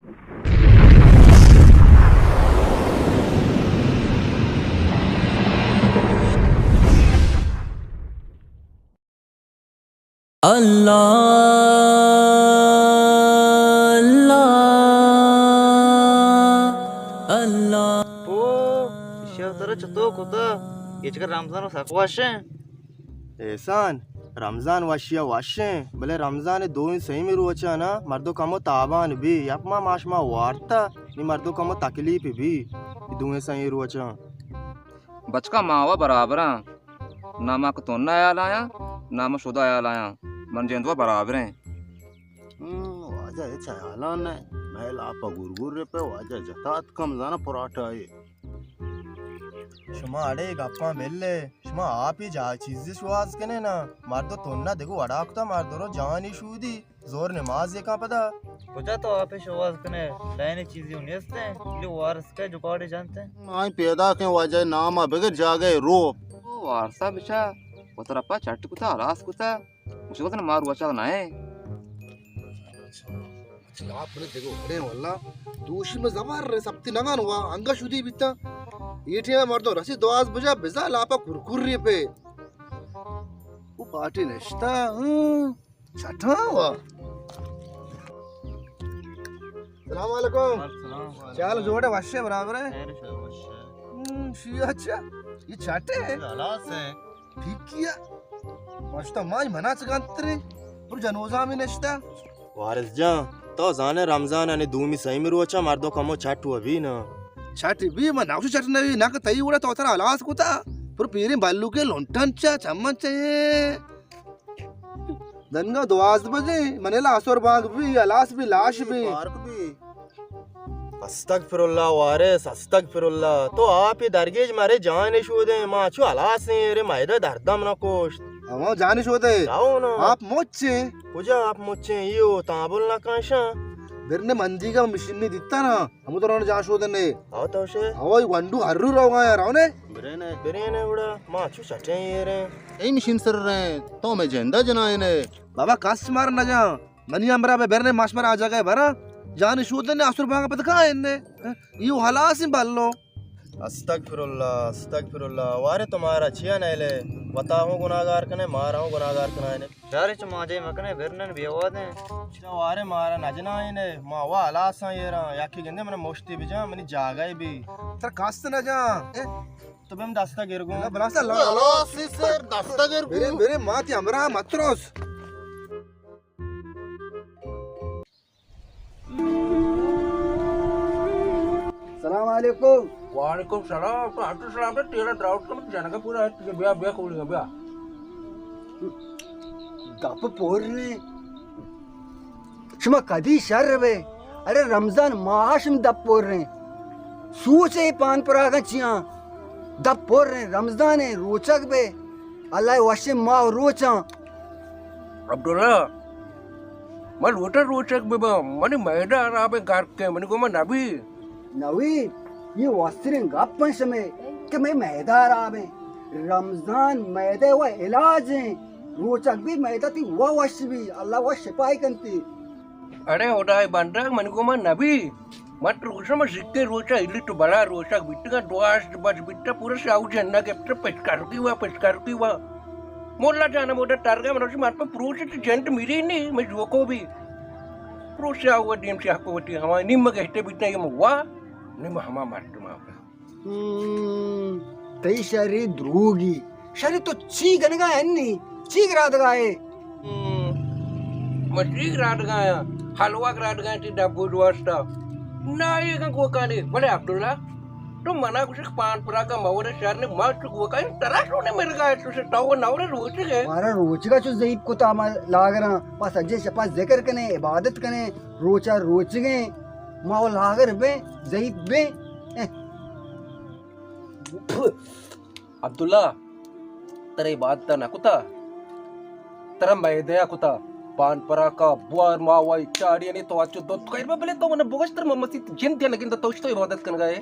اللہ، اللہ، اللہ۔ او، ایشی ترا چتو کتا؟ ایچکا رمضان و سک وش ایں۔ احسان، رمضان وشی ءَ وش ایں، بلے رمضان ءِ دوئیں سیمی روچاں نا مردو کمو تابان بی، یک ماہ ما شما وارتا، نی مردو کمو تکلیف بی، اے دوئیں سیمی روچاں۔ بچکا ما و برابراں، نہ ما کتون ءَ حیال آیاں، نہ ما شدا حیال آیاں، من جند و برابریں۔ ہم، واجہ ہچ حیالان نہ، مئے لاپا گرگر پہ واجہ جتات کم زانا پراٹا اے۔ شما اڑے گپاں بلے، شما آپی جا چیزے شواز کنے نا، مردو تنا دگو وڑا کتا، مردو رو جانی شودی، زور نماز یکا پدا۔ کجا تو آپی شواز کنے، لائن چیزی نیستیں، بلے وارس کے جگاڑی جانتے۔ آئی پیدا کن واجہ ناما بگر جاگے رو۔ او وارسا بچا، وترا پا چٹ کتا، ہلاس کتا۔ مجھے وطن مار وچا نہ ہے۔ لاپ نے دگو گھڑے واللہ، دوشی میں زبر رہے، سب تی نگان ہوا، انگا شدی بیتا۔ یہ ٹیم مردم رسی دواز بجا، بزا لاپا کرکری پہ۔ وہ پارٹی نشتا، ہاں، چھٹا ہوا۔ السلام علیکم۔ السلام۔ چال جوڑے، وشے برابر ہے؟ خیر شے، وشے۔ ہم، شی اچھا، یہ چھٹے ہے؟ یہ ہلاس ہے۔ ٹھیک کیا؟ ماشتا مائی منا چگانترے، پر جنوزا میں نشتا۔ وارث جان، تو زانے رمضان انی دومی سیمی روچا مردو کمو چٹ و بی نا۔ چٹ بی، من نوش چٹ نوی، نہ کہ تئی وڑا تو ترا ہلاس کتا۔ پر پیریں بلو کے لنٹن چا، چمن چے۔ دنگا دواز بجے، من لا اسر بانگ بی، ہلاس بی، لاش بی۔ پارک بی۔ استغفر اللہ وارث، استغفر اللہ۔ تو آپی درگیج مارے جان شودے، ما چو ہلاس ایں، رے میدہ دردم نہ کوشت۔ ہما جان شودے۔ جاؤ نا۔ آپ مچیں۔ کجا آپ مچیں؟ ایو تابل نہ کانشاں۔ برنے مندی کا مشینی دیتا نا، ہمو تو رون جان شودے نے۔ آو تو شے۔ آو گنڈو ہر رو روگا یا رونے۔ برے نے، برے نے اڑا، ما چو چٹیں یہ رے۔ اے مشین سر رہے، تو میں جندہ جنائے نے۔ بابا کس مار نہ جان۔ منی ہمراہ بہ برنے، ماش مر آ جاگہ برا۔ جان شودن نے، اسر بانگا پد کائن نے۔ ایو ہلاس بلو۔ استغفر اللہ، استغفر اللہ۔ وارے تمہارا چیا نیلے؟ وتا ہوں گناہگار کنے، مارا ہوں گناہگار کنائنے۔ شارے چو ماجے مکنے، برنن بیوادیں۔ چا وارے مارا نجنائنے، ما وا ہلاساں ایرا، یا کہ گندے من مشتی بجا، منی جاگہ بی۔ تر کاست نہ جا۔ اے؟ تو بیم دستا گر گو۔ بلاسا اللہ۔ ہلاسی سر دستا گر گو۔ برے، برے، ماتی ہمراہ متروس۔ سلام علیکم۔ وعلیکم سلام۔ تو ہٹ سلام دے، تیرا دراؤٹ کا مت جانا کا پورا ہے، بیا، بیا، کھولی گا، بیا۔ دپ پور نے۔ شما کدی شر بے؟ ارے رمضان ماہ شم دپ پور نے۔ سوچے پان پراگا چیاں۔ دپ پور نے، رمضان ہے، روچک بے۔ اللہ وشیں ماہ و روچاں۔ عبداللہ، من لوٹاں روچگ بباں، منی معدہ ہراب ایں، گرک ایں، منی گوما نبی۔ نوید، یہ وسترین گپ ایں شمے کہ مئے معدہ ہراب ایں۔ رمضان معدہ و علاج ایں۔ روچگ بی معدہ تی و وش بی، اللہ و شفائی کنتی۔ اڑے خدائے بندگ، منی گوما نبی۔ من ترا گوشاں، من سکیں روچا الی تو بلا روچگ بیتگاں، دو ہشت بج بیتا، پورا سیاہو جنہ گپتا، پشکارکی وا، پشکارکی وا۔ مولا جان ہمودا ترگا، من گوشی، من پہ پروش تی جند میری نی، من جوکو بی۔ پروش سیاہو دیم چہ کو وتی ہما نیم گہتے بیتا، یہ وا، نیم ہما مردم آ۔ ہم، تئی شری دروگی۔ شری تو چی گنگا انی؟ چی گرادگا ہے؟ ہم، من چی گرادگا ہاں؟ حلوا گرادگا تی ڈبو دوستا۔ نا، یہ گن کوکانی۔ بلے عبداللہ، تو منا گوشک پان پراکا مور شہر نے ما تو کوکانی ترا تو نے مرگا ہے، تو سے تو نور روچگے۔ مارا روچگا چو ضعیف کتا ما لاگراں۔ ما سجے شپا ذکر کنے، عبادت کنے، روچا روچگیں۔ ما و لاگر بیں، ضعیف بیں۔ اہ۔ عبداللہ، ترا عبادت نہ کتا؟ ترا میدہ کتا؟ پان پراکا، بوار ماوائی، چاڑی انی تو اچو دوت کئیر بلے تو من بگوش تر من مسیت جند یا نگند تو اشتو عبادت کنگا ہے۔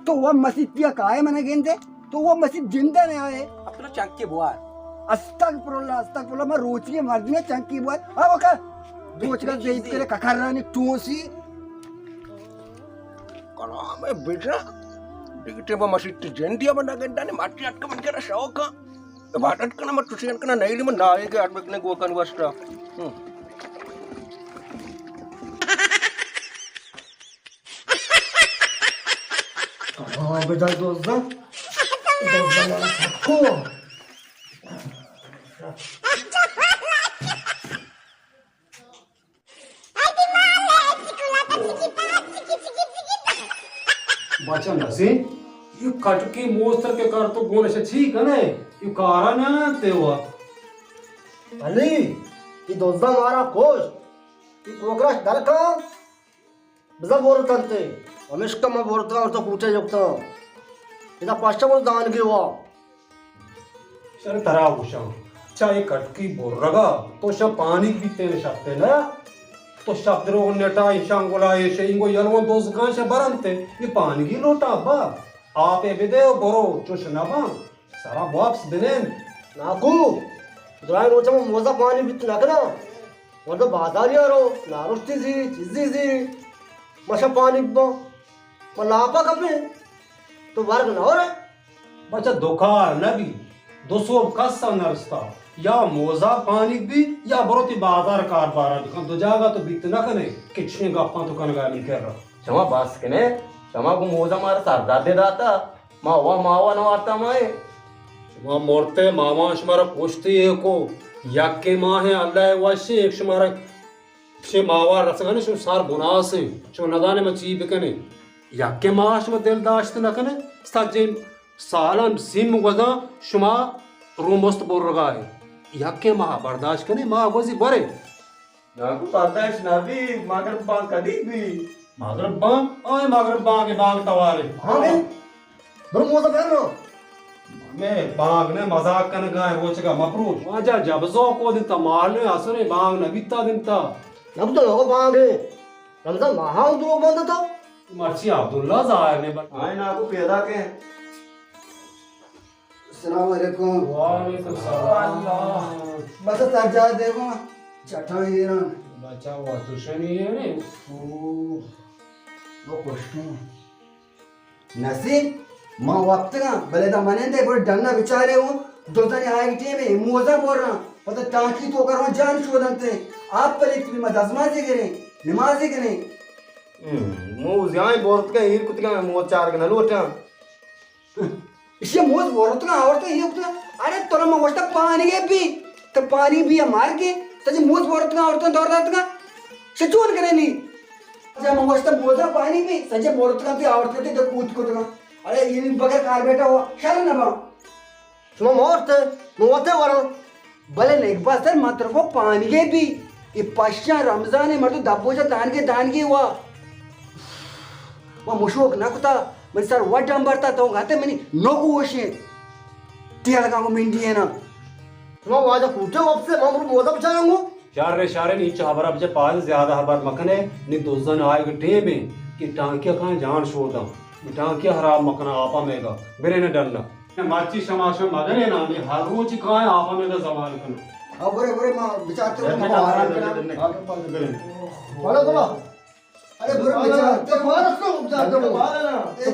تو و مسیت یا کائے من گندے؟ تو و مسیت جند نہ آئے۔ عبداللہ چنکی بوار۔ استغفر اللہ، استغفر اللہ، من روچی مردمی چنکی بوار۔ آ وکا روچگا ضعیف کرے ککرانی ٹوسی۔ ہمے بجا۔ ڈیگٹے با مسیت جندیا بنا گنڈانے ماٹی اٹک من کرا شوقا۔ عبادت کنا مت تسین کنا نہیں من نائے کے اٹک نے گوکن واسطہ۔ ہم۔ ہاں، بدل دوزا۔ دوزا مارا سکو۔ بچا نسی، یہ کٹکی موستر کے کر تو گونش چی کنے؟ یہ کارا نہ تے ہوا۔ علی، یہ دوزا مارا کوش۔ یہ کوکراش در کن۔ بزاں بورتنت ئے، ہمیشکا من بورتاں اور تو کوٹے جکتاں۔ ادا پاشا بول دانگی وا۔ شر ترا گوشاں، چا اے کٹکی برگا تو شا پانی بیتے نے شپتے نا۔ تو شپ درو نٹا ایشان گلا ایشے انگو یلوان دوزگان شا برنتے، یہ پانگی لوٹا با۔ آپ اے بدے و برو، چوش نباں۔ سرا واپس بنند۔ ناکو، درائیں روچ من موزہ پانی بیت نہ کناں۔ مردم بازاری رو، نارشتی زی، چیزی زی۔ مشا پانی بباں۔ من لاپا کپیں۔ تو ورگ نہ ہو رہے۔ بچہ دو کار نہ بی۔ دو سوب کس نہ رستا۔ یا موزہ پانی بی، یا برو تی بازار کار بارا بکن۔ دو جاگہ تو بیت نہ کنے کہ چشیں گپاں تو کنگا نی کر رہا۔ شما بس کنے، شما کو موزہ مارا سر درد داتا۔ ما وا ماوا نہ وارتا مائے۔ شما مرتے ماما شمارا پشتی کو۔ یکے ماہ اللہ وشی ایک شمارا شی ماوا رسگانے شما سار بناسے۔ شما ندانے ما چی بکنے۔ یکے ماہ شما دل داشت نہ کنے۔ سجے سالان سیم گوزاں شما رومست برگائے۔ یکے ماہ برداشت کنے ما گوزی برے۔ ناکو پرداش نبی، مغرب بانگ کدی بی؟ مغرب بانگ؟ آئے مغرب بانگ، بانگ توارے۔ ہاں۔ برو موزہ پہن رو۔ میں بانگ نے مذاق کنگا ہے، روچگا مپروش۔ واجہ جب زو کو دنتا مال نے اثر بانگ نہ بیتا دنتا۔ نہ تو لوگ بانگ ہے۔ رمضان ماہ ہم دو بند تھا۔ مرچی عبداللہ ظاہر نے بر-، آئے ناکو پیدا کے۔ السلام علیکم۔ وعلیکم السلام۔ بس سجاد دیکھو، چٹاں ایران۔ بچا وہ تو شنی ہے نے۔ او، وہ کشتوں۔ نصیب، ما وپتگاں، بلے دا منندے گڑا ڈنا بچارے ہوں، دو زنے آئے ٹیم ہے، موزہ بور رہا، پتہ ٹانکی تو کرو جان شودنتے، آپ پلیت بھی ما دزمازی کریں، نمازی کریں۔ ہم، موزہ آئیں بورتگاں، ایر کتگاں، موز چارگ نہ لوٹاں۔ ایشی موز بورتگاں آورتگاں، یہ کتگاں۔ ارے تو من گوشتا پانی ہے بی، تو پانی بی مار کے، تو جی موز بورتگاں آورتگاں دور داتگاں۔ سے چون کرے نی؟ جا من گوشتا موزا پانی بی، سجے بورتگاں تے آورتگاں تے کوت کتگاں۔ ارے یہ بغیر کار بیٹا ہوا، شر نہ با۔ شما مورت، من وتے وراں۔ بلے نیک بستر من ترا گو پانیگے بی۔ اے پشاں رمضان ء مردم دبوجا دانگے دانگے وا۔ ما مشوک نہ کتا، منی سر وڈ ہم برتا، تو گاتے منی نوک وشیں۔ تیل کا کو منڈی ہے نا۔ شما واجہ کوٹے واپس، ما برو موزہ بچاروں گو۔ شر شر، نی چہ ہبرا بچے پاد زیادہ ہبر مکنے، نی دوزن آئیگ ٹیم ہے کہ ٹانکیا کان جان شوداں۔ ٹانکیا خراب مکنا، آپا میگا۔ برے نہ ڈنا۔ مرچی شما شما مگنے نا، نی ہر روچ کائیں آپا میگا زوال کنو۔ ہاں، برے، برے، ما بچارتے ہو، ما آرام کرنا۔ ہاں، برے۔ بڑا بڑا۔ ارے برو بچار، تو پارس کو بچار، تو پارا نا۔ اے،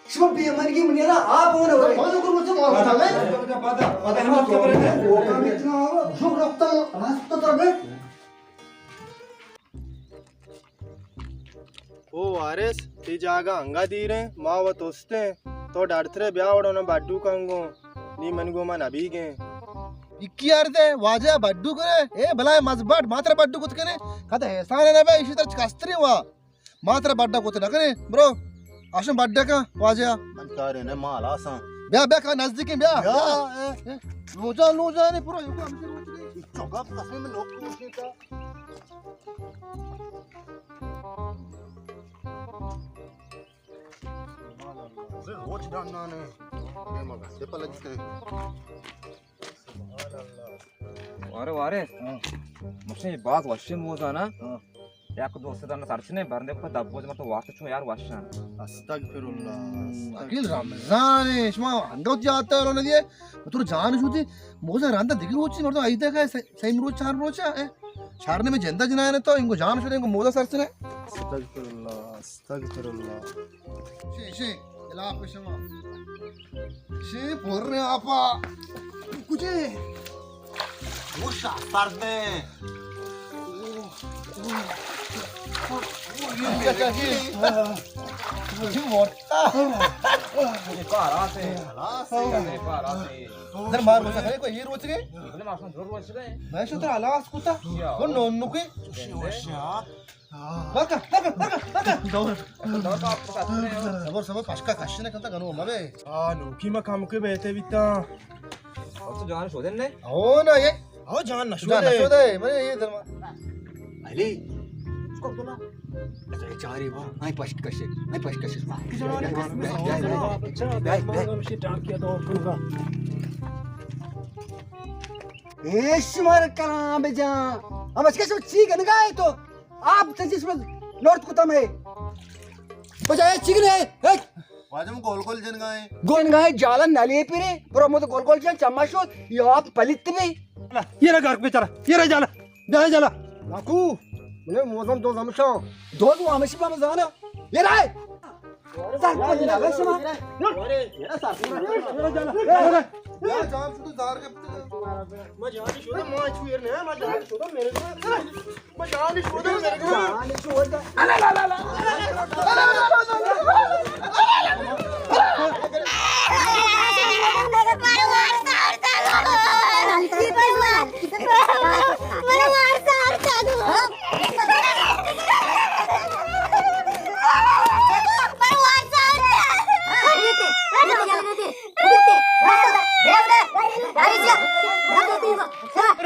شما بے من کی منی نا، آپ ہونا برے۔ بند کرو مجھے معاف کرنا۔ پتا، پتا، پتا، ہم آپ کے برے نا۔ وہ کام اتنا ہو، جو رکھتا ہوں، راست تو کر دے۔ او وارث، تی جاگہ انگا دیریں، ما و توستیں، تو ڈرترے بیا وڑو نا بڈو کنگو۔ نی من گو من ابیگیں۔ اکی ارزے واجہ بڈو کرے، اے بلائے مزبٹ، ماتر بڈو کت کرے، کد احسان نہ بے، اسی طرح چکستری وا، ماتر بڈا کت نہ کرے، برو، اشن بڈا کا واجہ۔ من کارے نے مال آسان۔ بیا، بیا، کا نزدیکیں، بیا۔ بیا، اے۔ اے، لوجا، لوجا نے پورا یوکا ہمشہ روچ گئی۔ چوکا قسم میں لوگ روچ گئی کا۔ روچ ڈنانے۔ اے مگا، سے پلجتے۔ وارے، وارے۔ ہاں۔ مشے باز وشے موزانا۔ ہاں۔ یک دوست دن سرچنے برندے کو دبوج مت وقت چون یار وشان۔ استغفر اللہ، استغفر۔ عقیل رمضان ہے، شما انگوت جاتا ہے، لو ندیے۔ تو جان شوتی موزا رندا دیگر روچی مردم عیدے کا، سیم روچ، چار روچ ہے۔ چارنے میں جندہ جنائے تو انگو جان شدے، انگو موزہ سر سنے۔ استغفر اللہ، استغفر اللہ۔ شے، شے، الاپ شما۔ شے پر نے آپا۔ کجے؟ وہ شاہ سر دے۔ مجھے موٹا۔ مجھے پارا سے۔ خلاص ہے۔ مجھے پارا سے۔ در مار بسا کرے کوئی یہ روچ گئے؟ بلے ما شما دو روچ گئے۔ میں شو ترا ہلاس کتا۔ یا۔ وہ نون نکے۔ وشی، وشی، ہاں۔ بکا، بکا، بکا، بکا۔ دور۔ دور تو آپ کے ساتھ رہے ہو۔ صبر، صبر، پشکا کشنے کنتا گنو مبے۔ آ، نوکی ما کم کے بیتے بیتا۔ اب تو جان شودن نے؟ او نا یہ۔ او جان نہ جان نہ شودے۔ شودے، میں یہ در ما۔ علی، اس کو بلا۔ اچھا، یہ چاری با، نہیں پشک کشے، نہیں پشک کشے۔ اے شمار کرام بجان۔ ہم اس کے سب چی گنگا ہے تو؟ آپ تجسم لوٹ کتا میں۔ بجائے چی گنے؟ واجم گول گول جنگا ہے۔ گول گنگا ہے، جالا نلے پیرے، پر مود گول گول جن چما شد، یا آپ پلیت بھی۔ یہ رہا گرک بیچارہ، یہ رہا جالا، جالا، جالا۔ ناکو، منے موزم دو زمشان۔ دو دو ہمشی پا مزانا۔ یہ رہا ہے۔ سر پر نہ بس ما۔ یہ رہا سر پر۔ یہ رہا جالا۔ یہ رہا۔ یا جان شدو زار کے پتے۔ ما جان شدو ما چھو یہ نہیں، ما جان شدو میرے۔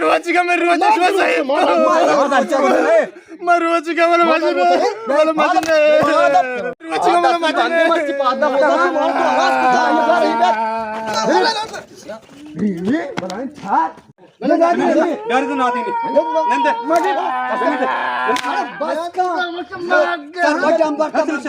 روچگا میں روچ شما صحیح۔ میں روچگا والا مجنون۔ والا مجنون۔ روچگا والا مجنون۔ ڈر دے نادی نے۔ نندے۔ بس کا۔ سر بجام بر تم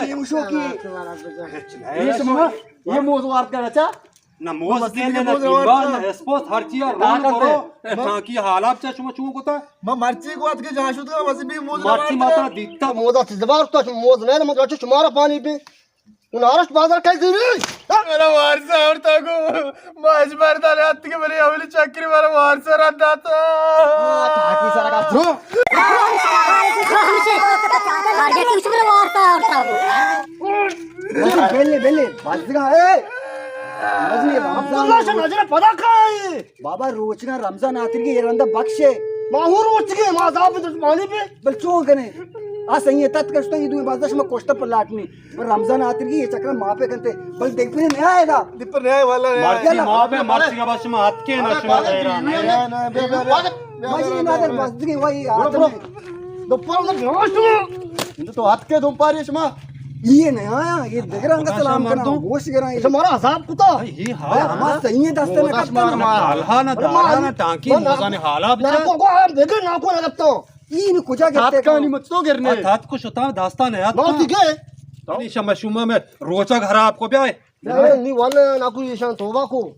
یہ شما، یہ موضوع وارد کرنا چاہ۔ نہ موز دے، نہ پیمبا، نہ اسپوت، ہر چیز رون کرو۔ ٹانکی حالات چا شما چون کتا؟ ما مرچی کو اتکے جان شد، بس بھی موز مرچی ماتا دیتا۔ موز ات زبار تو موز نہ، من تو شمارا پانی پی۔ اون آرش بازار کئی دیری؟ میرا وارث آورتا کو، ما اجبر دار اتکے بلے اولی چکری میرا وارث رد داتا۔ ٹانکی سرا کا۔ بلے، بلے، بازگا، اے! مزنی رمضان۔ اللہ شاہ نظر پدا کھائے۔ بابا، روچگا رمضان آترگی، یہ رندا بخشے۔ ما ہو روچگے، ما عذاب دشمانی پہ۔ بل چون کنے؟ آ سہی ہے، تت کشتا، یہ دوئیں بازدش میں کوشتا پر لاٹنی۔ بل رمضان آترگی، یہ چکر ما پہ کنتے۔ بل دیکھ پہ نیا ہے دا۔ دیکھ پہ نیا ہے والا نیا ہے۔ مرچی ما پہ، مرچی کا بس شما ہاتھ کے نہ شما غیران ہے۔ مجھے نہ در بازدگی وہی آتم ہے۔ دوپار ادھر گھاس تو۔ انت تو ہاتھ کے دوپاری شما۔ یہ نہ آیا، یہ دگران کا سلام کرنا، گوش گران۔ اچھا، مارا عذاب کتا۔ یہ ہاں۔ ہما سہی دست نہ کرتا۔ الہا نہ دارا نہ ٹانکی، موزانی حالا بچا۔ ناکو کو ہم دیکھے، ناکو نہ لگتا۔ یہ نی کجا گرتے؟ تاتکانی مت تو گرنے۔ تات کو شتا داستان ہے۔ بہت دیکھے۔ نی شما شما میں روچگ خراب کو بیائے۔ نی والے ناکو یہ شان توبہ کو۔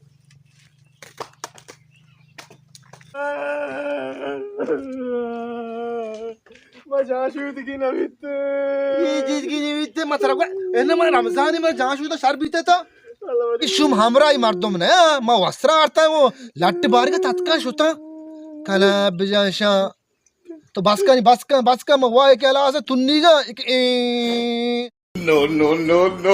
ما جان شودگی نہ بیت۔ یہ چیز کی نہیں بیت، ما ترا کو، انما رمضان ما جان شودا شر بیتے تا۔ شوم ہمراہی مردم نہ، ما وسرا آرتا وہ لٹ بارگا تتکا شتا۔ کلا بجان شاہ۔ تو بس کن، بس کن، بس کن، ما وائے کے علاوہ سے تنی گا، ایک اے۔ No, no, no, no.